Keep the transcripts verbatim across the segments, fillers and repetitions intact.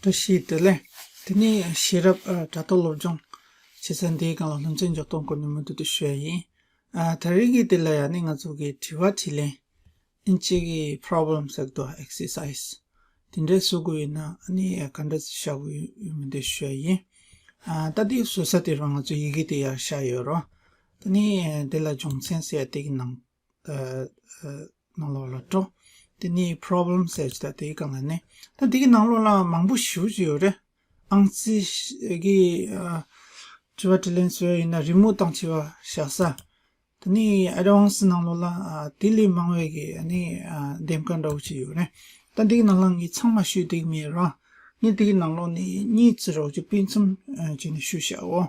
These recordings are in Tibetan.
བཀྲ་ཤིས་བདེ་ལེགས། དེ་ནས་ཤེས་རབ་ཨ་དྲ་ཐོག་སློབ་སྦྱོང་བྱེད་ས་འདིའི་སྒང་ལ་སློབ་ཚན་འཇོག་སྟངས་སྐོར་ནས་མུ་མཐུད་དུ་ཞུ་ཡ་ཡིན། ཨ་ད་རེས་ཀྱི་དེ་ལ་ཡང་ནི་ང་ཚོ་གི་དྲི་བ་དྲིས་ལན། ཨིན་ཇི་གི་problem ཟེར་དུས་exercise དེ་འདྲ་བཟོ་དགོས་ཡོད་ན་ཨ་ནི་ག་འདྲ་བྱ་དགོས་ཡོད་མེད་དེ་ཞུ་ཡ་ཡིན། ཨ་ད་དེ་བཟོ་ས་དེ་རང་ང་ཚོ་ཡི་གེ་དེ་ཡར་བཞག་ཡོད་རོ། དེ་ནས་དེ་ལ་སྦྱོང་ཚན་ཟེར་ཡ་དེ་གི་ནང་ཨ་ཨ་ནང་ལོགས་ལ་འགྲོ། དེ་ནས་problem ཟེར་ཅིག་ད་དེའི་སྒང་ལ་ནི། ད་དེ་གི་ནང་ལོགས་ལ་མང་པོ་ཞེ་པོ་ཅིག་ཡོད་རེད། ཨང་རྩིས་ཀྱི་ཨ་དྲི་བ་དྲིས་ལན་བཟོ་ཡ་ཡིན་ན་རི་མོ་དང་བཅས་པ་བཞག་ས། དེ་ནས་advance ནང་ལོགས་ལ་ཨ་དེ་ལས་མང་བའི་གི་ཨ་ནི་ཨ་འདེམས་ཀ་འདྲ་བོ་ཅིག་ཡོད་རེད། ད་དེ་གི་ནང་ལ་ངས་ཚང་མ་ཞུས་བསྡད་ཀྱི་མེད་ར། ངས་དེ་གི་ནང་ལོགས་ནས་གཉིས་ཙམ་རོགས་ཀྱི་དཔེ་མཚོན་ཨ་བྱས་ནས་ཞུས་བཞག་འོ།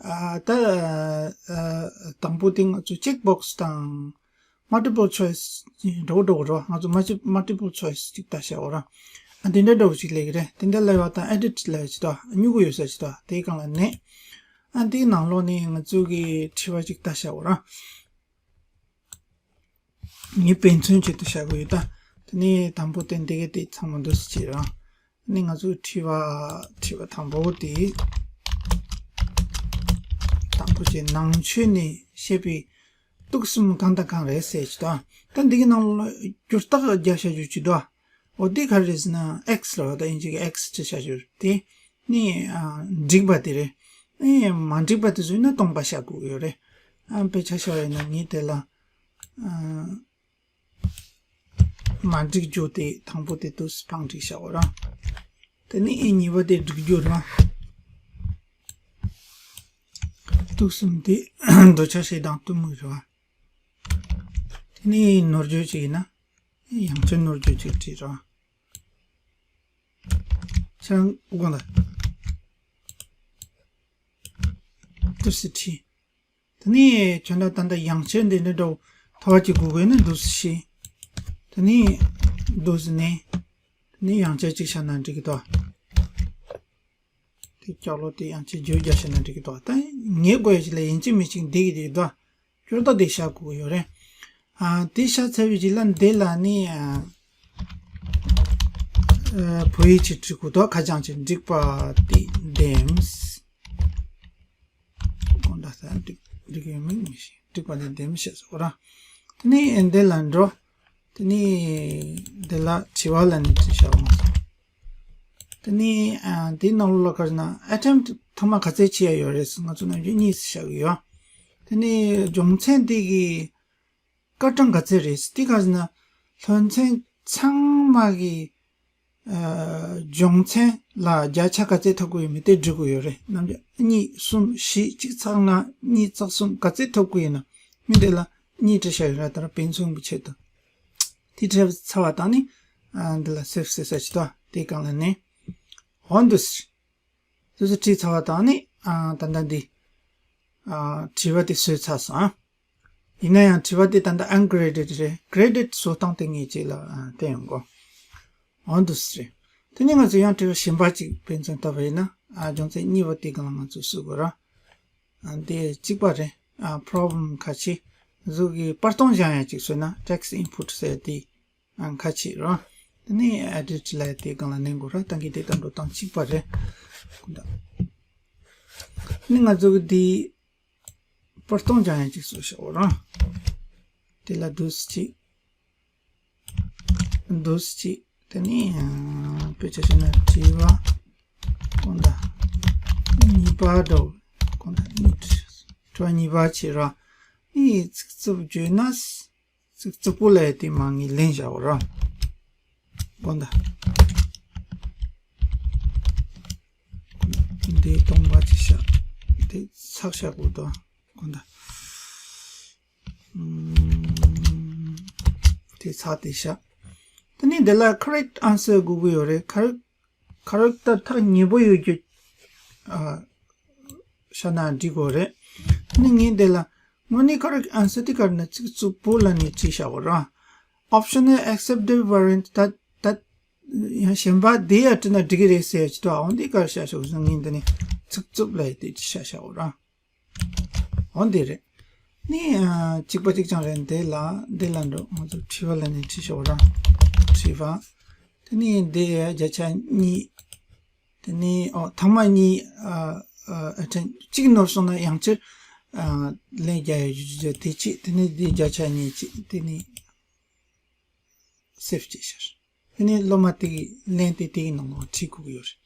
ཨ་ད་ཨ་དང་པོ་དེ་ང་ཚོ་check box དང་multiple choice འགྲོ་འགྲོ་འགྲོ་ང་ཚོ་multi- multiple choice ཅིག་ལྟ་བྱ་འོ་ར། ཨ་དེ་འདྲ་འདྲ་བོ་ཅིག་ལས་ཀྱི་རེད། དེ་འདྲ་ལས་པ་དང་edit ལས་ཅིག་ད་སྨྱུ་གུ་ཡོད་ས་ཅིག་ད་དེའི་སྒང་ལ་ནས། ཨ་དེའི་ནང་ལོགས་ནས་ང་ཚོ་གི་དྲི་བ་ཅིག་ལྟ་བྱ་འོ་ར། ངས་དཔེ་མཚོན་ཆེད་དུ་བཞག་གི་ཡོད་ད། དེ་ནས་དང་པོ་དེ་འདི་ག་དེ་ཚང་མ་འདུག་སེ་བྱེད་ར། ནི་ང་ཚོའི་དྲི་བ་དྲི་བ་དང་པོ་དེ། དང་པོ་ཅིག་ནང་ཆོས་ནས་བཤད་པའི་དུག་གསུམ་གང་དང་གང་རེད་ཟེར་ཅིག་ད། ད་འདི་གི་ནང་ལ་བསྒྱུར་རྟགས་རྒྱག་བྱ་རྒྱུ་ཅིག་འདུག་འོ་འདི་ག་རེ་ཟེར་ན་X ལ་བ་ད་ཨིན་ཇི་གི་X ཅིག་བྱ་རྒྱུ་དེ་ནི་ཨ་འགྲིག་པ་དེ་རེད། ཨེ་མ་འགྲིག་པ་དེ་ཚོ་ཡིན་ན་སྟོང་པ་བཞག་དགོས་ཡོད་རེད། ཨ་དཔེ་ཆ་བཞག་པ་ཡིན་ན་ངས་དེ་ལ་ཨ། མ་འགྲིག་རྒྱུ་དེ་དང་པོ་དེ་དུས་སུ་འཕང་འགྲིག་བྱའོ་ར། དེ་ནས་ཨེ་གཉིས་པ་དེ་འགྲིག་རྒྱུ་ར། དུས་གསུམ་དེ་འདོད་ཆགས་ཞེ་སྡང་གཏི་མུག་ར། དེ་ནས་ནོར་བརྗོད་ཅིག་ཡིན་ན་ཡང་ཅིག་ནོར་བརྗོད་ཅིག་བྲིས་ར། ཁྱེད་རང་དགོངས་དག་དུས་སུ་བྲིས། དེ་ནས་ཁྱོད་ལ་ད་ལྟ་ཡང་ཅིག་འདི་འདྲ་འདྲ་བོ་ཐོ་བ་ཅིག་དགོས་དགོས་ན་འདུག་སེ་ཤེས། དེ་ནས་འདུག་སེ་ནས་དེ་ནས་ཡང་ཅིག་ཅིག་བྱས་ན་འགྲིག་གི་འདུག་དེ་ལྕགས་ལོ་དེ་ཡང་ཅིག་བརྗོད་རྒྱག་བྱས་ན་འགྲིག་གི་འདུག་ད་ངས་དགོས་ཡ་ཅིག་ལ་ཡིན་གཅིག་མིན་གཅིག་འགྲིག་གི་འདུག་སྐྱོར་ད་དེ་བཞག་དགོས་ཀྱི་ཡོད་རེད། ཨ་དེ་བཞག་ཚར་བའི་རྗེས་ལ་འདི་ལ་ནི་ཨ་བོད་ཡིག་ཅིག་བྲིས་དགོས་འདུག་ཁ་བྱང་ཅིག་འགྲིག་པ་དེ་འདེམས། དགོངས་དག་ས་འགྲིག་འགྲིག་ཡོད་མིན་མི་ཤེས། འགྲིག་པ་དེ་འདེམས་བྱས་སོ་ར། དེ་ནས་འདི་ལ་འགྲོ། དེ་ནས་འདི་ལ་དྲི་བ་ལ་ནི་དྲི་བྱ་འོང་སོང་། དེ་ནས་ཨ་འདི་ནང་ལོགས་ལ་ག་རེ་ན་attempt ཐོག་མ་ག་ཚད་བྱས་ཡ་ཡོད་རེད་ཟེར་ང་ཚོ་ནམ་རྒྱུན་གཉིས་སུ་བཞག་གི་ཡོད། དེ་ནས་སྦྱོང་ཚན་འདི་གི་སྐར་གྲངས་ག་ཚད་རེད་ཟེར་དེ་ག་རེ་ན་སློབ་ཚན་ཚང་མ་གི་ཨ་སྦྱོང་ཚན་ལ་བརྒྱ་ཆ་ག་ཚད་ཐོབ་ཀྱི་ཡོད་མེད་དེ་འགྲིག་གི་ཡོད་རེད། ནམ་རྒྱུན་གཉིས་གསུམ་བཞི་གཅིག་ཚེག་ལྔ་གཉིས་ཚེག་གསུམ་ག་ཚད་ཐོབ་ཀྱི་ཡིན་ན་མི་དེ་ལ་གཉིས་བྲི་བྱ་ཡོད་ར། ད་ར་དཔེ་མཚོན་གྱི་ཆེད་དུ་དེ་བྲིས་ཚར་བ་དང་ནི་ཨ་འདི་ལ་save ཟེར་ས་ཅིག་ད་དེའི་སྒང་ལ་ནི་འོ་འདུག་སེ་དེ་ཚོ་བྲིས་ཚར་བ་དང་ནི་ཨ་ད་ལྟ་འདི་ཨ་དྲི་བ་དེ་བཟོས་ཚར་སོང་ཨ། ཡིན་ན་ཡང་དྲི་བ་དེ་ད་ལྟ་ungraded རེད། graded བཟོ་སྟངས་དེ་ངས་ཅིག་ལ་ཨ་བསྟན་ཡོང་གོ་འོ་འདུག་སེ་རེད། དེ་ནས་ང་ཚོ་ཡང་དྲི་བ་གཞན་པ་ཅིག་དཔེ་མཚོན་ལྟ་བ་ཡིན་ན་ཨ་སྦྱོང་ཚན་གཉིས་པ་དེ་སྒང་ལ་ང་ཚོ་བཟོ་དགོས་ར། ཨ་འདི་གཅིག་པ་རེད། ཨ་problem ཁ་ཕྱེ་གཟུགས་ཀྱི་པར་སྟོན་སྦྱང་ཡ་ཅིག་བཟོས་ན་text input ཟེར་དེ་ཨ་ཁ་ཕྱེ་ར། དེ་ནས་edit ལ་དེ་སྒང་ལ་ནན་དགོས་ར། ད་གིན་དེ་ལྟ་འགྲོ་སྟངས་གཅིག་པ་རེད། ཁོ་ད་ནི་ང་ཚོ་གི་དེ་པར་སྟོན་སྦྱང་ཡ་ཅིག་བཟོ་ཤོག་ར། དེ་ལ་འདུག་སེ་ཅིག་འདུག་སེ་ཅིག་དེ་ནས་ཨ་དཔེ་ཆ་བཞག་ན་དྲི་བ་དགོངས་དག་གཉིས་པ་འདྲ་བོ་དགོངས་དག་གཉིས་དྲི་བ་གཉིས་པ་བྱེད་ར། ཨི་ཚིག་རྩུབ་བརྗོད་ན་ཚིག་རྩུབ་པོ་ལ་ཡ་དེ་མ་ངེས་ལན་བཞག་ར། དགོངས་དག་འདི་སྟོང་པ་ཅིག་བཞག་འདི་ཚེག་བཞག་དགོས་དོ་དགོངས་དག་ཨུམ། དེ་ཚེག་དེ་བཞག་དེ་ནས་འདི་ལ་correct answer དགོས་ཀྱི་ཡོད་རེད། correct character ཐག་ཉེ་པོ་ཡོད་རྒྱུ་ཨ་བཞག་ན་འགྲིག་གི་རེད། དེ་ནས་ངས་འདི་ལ་དངོས་གནས་correct answer དེ་ག་རེ་ན་ཚིག་རྩུབ་པོ་ལ་ནི་བྲིས་བཞག་གོ་ར། optional accepted variant ད་ད་ཡང་གཞན་པ་དེ་ཡང་བྲིས་ན་འགྲིག་གི་རེད་ཟེར་གྱི་འདུག་འོན་ཏེ་ག་རེ་བཞག་ཤོག་ཟེར་ན་ངས་འདི་ནས་ཚིག་རྩུབ་ལ་ཡི་དེ་བཞག་བཞག་གོ་ར། འོ་འདི་རེད། ནི་ཨ་གཅིག་པ་གཅིག་རྐྱང་རེད། འདི་ལ་འདི་ལ་འགྲོ། ང་ཚོ་དྲི་བ་ལ་ནི་བྲིས་ཤོག་ར། དྲི་བ། དེ་ནི་འདི་བརྒྱ་ཆ་གཉིས་ དེ་ནས་ཨོ་ཐེངས་མ་གཉིས་ཨ་ཨ་ཨ་ཊེམ་གཅིག་ནོར་སོང་ན་ཡང་བསྐྱར་ཨ་ལན་རྒྱག་ཡ་ཡོད་རྒྱུ་དེ་གཅིག་དེ་ནས་དེ་བརྒྱ་ཆ་གཉིས་གཅིག་དེ་ནས་སེབ་བྱས་ཤར། དེ་ནས་སློབ་མ་དེ་གི་ལན་དེ་དེ་གི་ནང་ལ་བྲིས་དགོས་ཀྱི་ཡོད་རེད།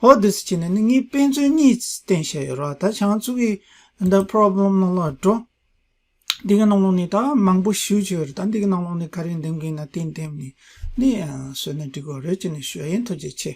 ཧོ་དེ་སུ་བྱས་ནས་ནི་ངས་དཔེ་མཚོན་གཉིས་བསྟན་བཤད་ཡོད་ར། ད་ཁྱང་ཚུགས་ཀྱི་འདི་པོ་རོབ་ལེམ་ནང་ལ་འགྲོ། འདི་གི་ནང་ལོགས་ནས་ད་མང་པོ་ཞུ་བྱས་ཡོད་རེད། ད་འདི་གི་ནང་ལོགས་ནས་ག་རེ་འདེམས་དགོས་ན་དེ་འདེམས་ནས་ནི་བཟོས་ན་འགྲིག་གི་རེད་ཅེས་ནས་ཞུ་ཡ་ཡིན། ཐུགས་རྗེ་ཆེ།